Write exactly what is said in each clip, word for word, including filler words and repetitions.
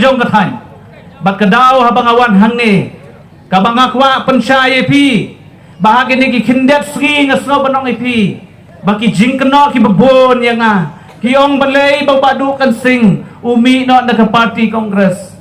jong ka thaiñ. Bad ka daw haba nga wan hangne, kaba nga kwah pynshai ïa phi, ba ha kine ki khyndiat sngi nga sngew ban ong ïa phi ba ki jingkynnoh kiba bun ïa nga ki ong balei ba Bah Duh Kan Sing u mih noh na ka party Congress.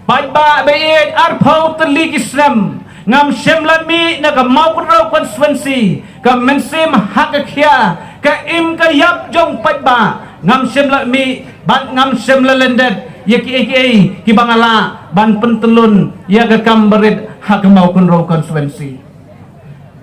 Paidbah ba ïeit, arphew tylli ki snem ngam shym la mih na ka Mawkynrew constituency, ka mynsiem ha ka khia, ka im ka ïap jong paidbah ngam shym la mih bad ngam shym la lyndet ïa kiei kiei kiba nga lah ban pyntyllun ïa ka kam barit ha ka Mawkynrew constituency.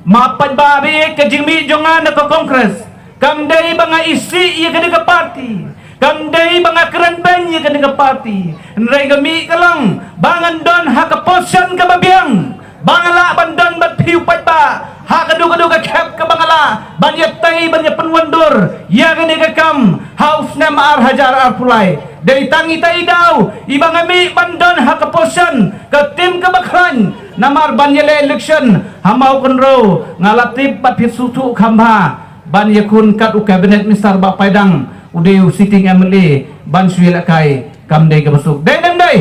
Map paidbah ba ïeit, ka jingmih jong nga na ka Congress kam dei ba nga isih ïa kane ka party, kam dei ba nga kren beiñ ïa kane ka party. Hynrei ka mih ka long ba ngan don ha ka position kaba biang, ba nga lah ban don bad phi u paidbah ha kano kano ka khep kaba nga lah, ban ïatei ban ïapynwandur ïa kane ka kam ha u snem ar hajar arphew lai. Dei tang ita i daw iba nga mih ban don ha ka position ka tim kaba khlaiñ, namar ban ïaleh election ha Mawkynrew nga la tip bad phi sngewthuh kham bha ban ïakhun kat u cabinet minister, Bah Paidang u dei u sitting M L A, ban shu ïalehkai kam dei kaba suk. Dei ne ym dei?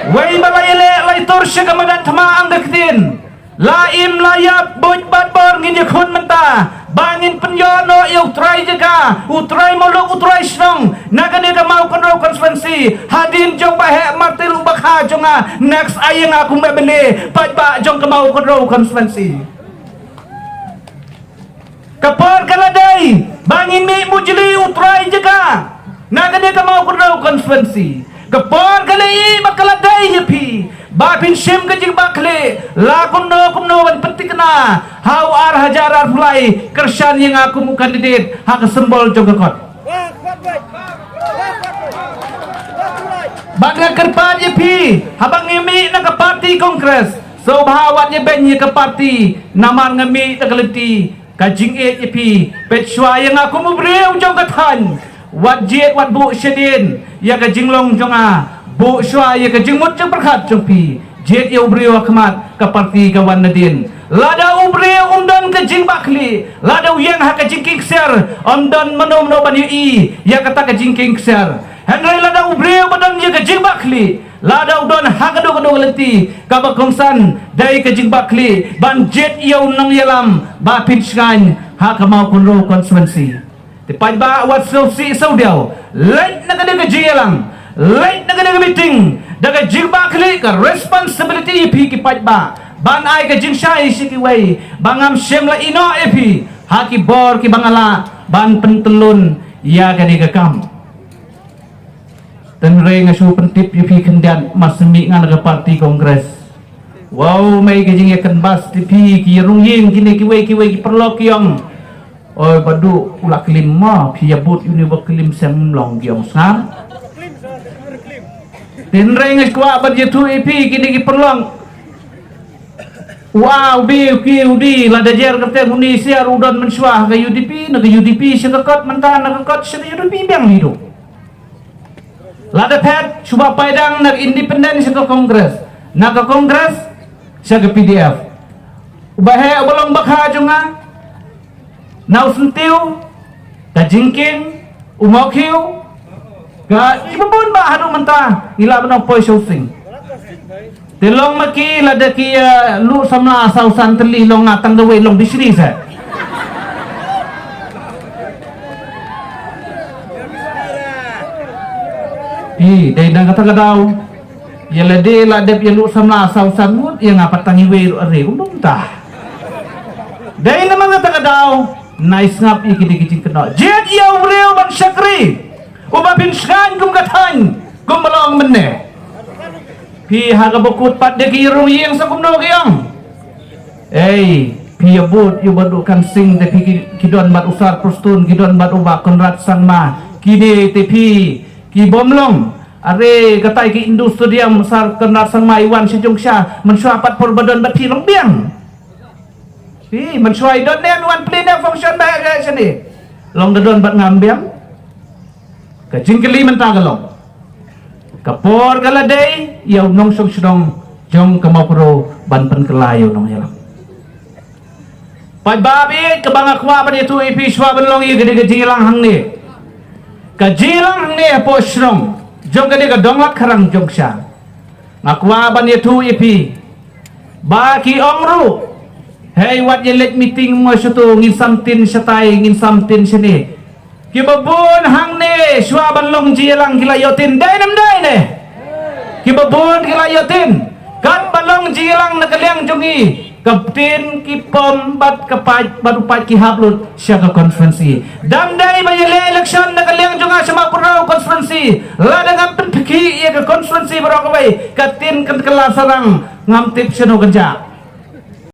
Wei ba la ïaleh la ïatur sha ka madan thma ang ka ktien, la im la ïap, buit bad bor, ngin ïakhun mynta ba ngin pynïoh noh ïa u trai jaka, u trai muluk, u trai shnong na kane ka Mawkynrew constituency hadien jong Bah Heh Martil u bakha jong nga, next ai ïa nga kum M L A paidbah jong ka Mawkynrew constituency. Ka por ka la dei ba ngin mih mujli u trai jaka na kane ka Mawkynrew constituency. Ka por ka la ïohi ba ka la dei ïa phi ba phin shim ka jingbakla, la kumno kumno ban pynthikna ha u ar hajar arphew lai, kyrshan ïa nga kum u candidate ha ka symbol jong ka kot. Bad nga kyrpad ïa phi, haba nga mih na ka party Congress, sngewbha wat ïa beiñ ïa ka party, namar nga mih na ka lynti ka jingïeit ïa phi. Peit shuwa ïa nga kum u briew jong ka thaiñ, wat jied wat buh shadien ïa ka jinglong jong nga, buh shuwa ïa ka jingmut jingpyrkhat jong phi. Jied ïa u briew ha khmat ka party ka wan nadien. Lada u briew um don ka jingbakla, lada u ïeng ha ka jingkieng ksiar, um don mano mano ban ïohi ïa kata ka jingkieng ksiar. Hynrei lada u briew ba don ïa ka jingbakla, lada u don ha kano kano ka lynti, kaba kongsan dei ka jingbakla ban jied ïa u nongïalam ba pynshngaiñ ha ka Mawkynrew constituency. Te paidbah, wat sngewsih sngewdiaw, leit na kane ka jingïalang, leit na kane ka meeting da ka jingbakla. Ka responsibility ïa phi ki paidbah ban ai ka jingshai sha kiwei ba ngam shym la ïehnoh ïa phi ha ki bor kiba nga lah ban pyntyllun ïa kane ka kam. Hynrei nga shu pyntip ïa phi khyndiat, mar shu mih nga na ka party Congress. Wow, mei ka jingïakynbas, te phi ki rung ïing kine kiwei kiwei ki paralok ki ong, oi, Bah Duh u la klim mo, phi ïa bud ïa une ba klim seng mlong, ki ong sngap. Hynrei nga kwah ban ïathuh ïa phi kine ki paralok. U A, u B, u K, u D, lada jer kyrteng une sha u don mynshuwa ha ka U D P, na ka U D P sha ka kot, mynta na ka kot sha ka U D P biang hi ruh. Lada phet shuwa paidang na ka independent sha ka Congress, na ka Congress sha ka P D F. U Bah Heh uba long bakha jong nga, na u Syntiew, ka Jingkieng, u Mawkhiew, ka, kiba bun bah haduh mynta ngi lah ban ong poi sha u Sing. Te long ma ki, lada ki, eh, luh samla saw san tylli, long nga tang da wei long bishri sa. Ih, dei na kata ka daw, ïa lade la dep ïa luh samla saw san ngut, ïa nga pat tang iwei ruh, are, u num ta. Dei namar kata ka daw, nai sngap ïa kine ki jingkynnoh. Jied ïa u briew ban shakri, uba pynshngaiñ kum ka thaiñ, kum ba long mynne. Phi ha kaba kut pat da ki rung ïing sa kumno ki ong. Ei, phi ïa bud ïa u Bah Duh Kan Sing, te phi ki, ki don bad u Sir Prestone, ki don bad u Bah Conrad Sangma. Kine te phi ki bym long. Are katai ka Indo Stadium, Sir Conrad Sangma i wan sha jong sha, mynshuwa pat por ba don bad phi long biang. Phi, mynshuwa i don ne wan plie ne function ba ha shane. Long da don bad ngam biang. Ka jingkylli mynta ka long, ka por ka la dei ïa u nongshong shnong jong ka Mawkynrew ban pynkylla ïa u nongïalam. Paidbah baieit, kaba nga kwah ban ïathuh ïa phi shuwa ban long ïa ka dei ka jingïalang hangne. Ka jingïalang hangne hapoh shnong jong kane ka dong Lat Kharang jong sha. Nga kwah ban ïathuh ïa phi ba ki ong ruh, hei wat ïa leit meeting mo shuto, ngin sam ktien shatai, ngin sam ktien shane. Kiba bun hangne shuwa ban long jingïalang ki la ïoh ktien, dei ne ym dei ne? Kiba bun ki la ïoh ktien. Katba long jingïalang na ka liang jong ngi, ka ktien ki pom bad ka paid bad u paid ki hap lut sha ka constituency. Dang dei ba ïaleh election na ka liang jong nga sha Mawkynrew constituency, lada ngam pynphiah ïa ka constituency baroh kawei, ka ktien kan kylla sarang, ngam tip shano kan jah.